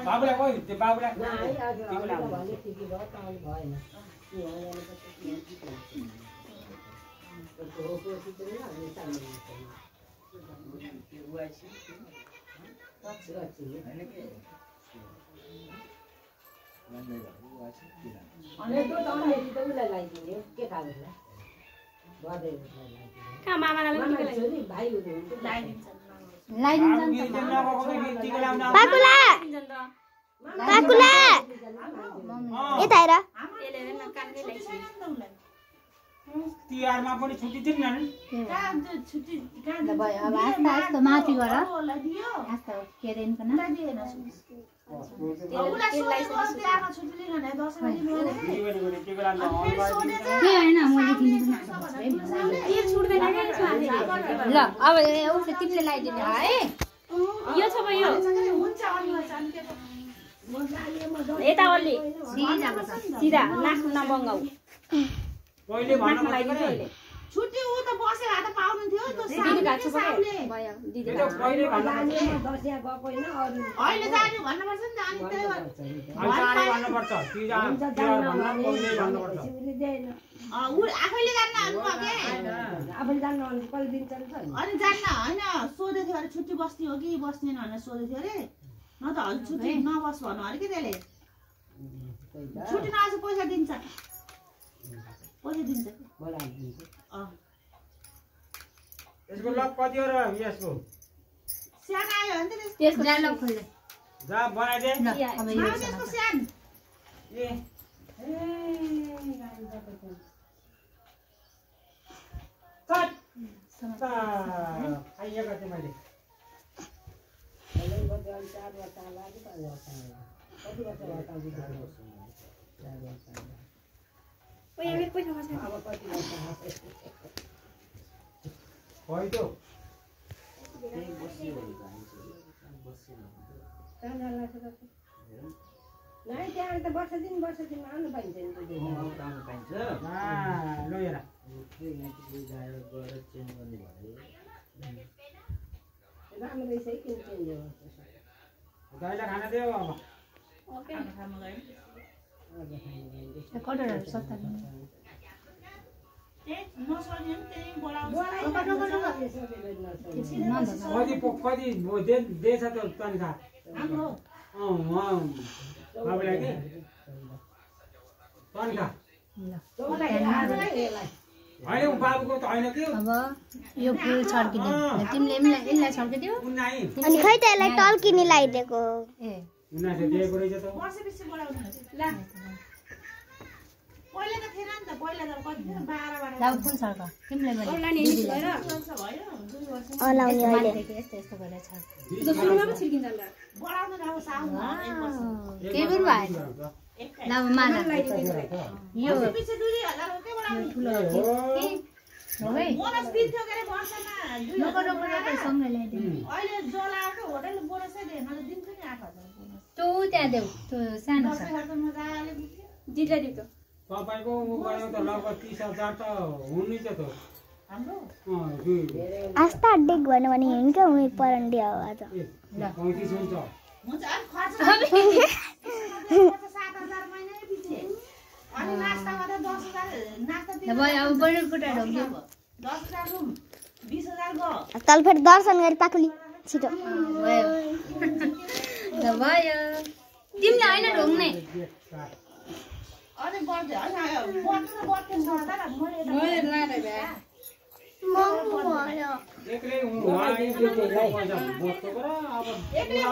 बाबुलाई कोही त्यो बाबुलाई तिहारमा पनि छुट्टी दिन्छ नि छुट्टी अब आस्ता माथि गर आस्ता के दिन पनि ल अब तिमीले लगाइदिने है यो छ भयो यता ओली सिधा नाक नबङ्गाउ पहिले भन्न पर्छ छुट्टी उ त बसेर हात पाउनु थियो त्यो साउले भयो दिदी त्यो पहिले भन्न दसिया गएको हैन अहिले जाने भन्नु पर्छ नि अनि त्यही अहिले भन्नु पर्छ तिहार भन्न पहिले भन्नु पर्छ उ आफैले जान्न अन्नु के आफैले जान्न अनि कहिले दिन चल्छ अनि जान्न हैन सोधे थियो अरे छुट्टी बस्ने हो कि बस्दैन भनेर सोधे थियो अरे न त अलि छुट्टी नबस भन्नु अरे के त्यसले छुट्टी नआछ पैसा दिन्छ पैसा दिन्छ यसको लक कति हो र यसको स्यान आयो भने त्यसको डायलग खोल्ले जा बनाइदे अब यो त्यसको स्यान ए कट सता आइया कति मैले अहिले बजार 4 वर्ष लागि कति वर्ष लाग्यो ओइ पैसा खर्च अब कति वर्ष होइ त नाही त्यहाँ त वर्ष दिन आउनु पाइन्छ नि त्यो आउनु पाइन्छ ल हेर राम्रो रहेछ है किन चेन्ज हो गाईलाई खाना देऊ अब ओके कटरहरु सत्ता नसोध्यो नि त्यही बोलाउँछ कति देछ त तनखा हाम्रो बाबुलाई के तनखा होइन ऊ बाबुको त होइन कि अब यो फुल छर्किने तिमीले यसलाई छर्किदियो अनि खै त यसलाई टल्किने लगाइदिएको ए उनीहरूले दिएको रहेछ त वर्षपछि बोलाउनु ल पहिला त थिएन नि त पहिला त कति थियो 12 लाउ फुल छर्क तिमीले भने भयो 2 वर्ष अलाउने अहिले यस्तो यस्तो गरेर छर्क सुरुमा पो छिर्किन्छ ल बोलाउनु अब साउन 1 वर्ष केही पनि भएन लाउ माला यो पछि 2000 हो के बोलाउनु ठुलो हो है बोनस दिन्थ्यो के रे वर्षमा 2000 नगर सँगै ल्याइदिनु अहिले जोलाको होटल बोनसै दिएन त दिन्थ्यो नि 8000 बोनस त्यो त्यहाँ देऊ त्यो सानो छ खर्च मजाले बुझ्थ्यो दिदीलाई दिउ त तपाईको गयो त लगभग 30000 त हुनु छ त हाम्रो आस्था डेक भन्यो भने हिँड्छ उही परण्डी हो आज ल 35 हुन्छ हुन्छ अनि खर्च 7000 महिनै पछि अनि नास्तामा त 10000 नास्ता दिनु भयो अब बर्नर फुटा ढोक्यो 10000 रुम 20000 गयो तल फेरि दर्शन गरी पाकुली छिटो भयो ल भयो तिमीले हैन ढोक्ने अनि बढ्दै हैन बढ्दै सदा मैले लाडे भए महँगो भयो एक्लै हुँ उहाँ एक्लै पैसा बोक्छ र अब एक्लै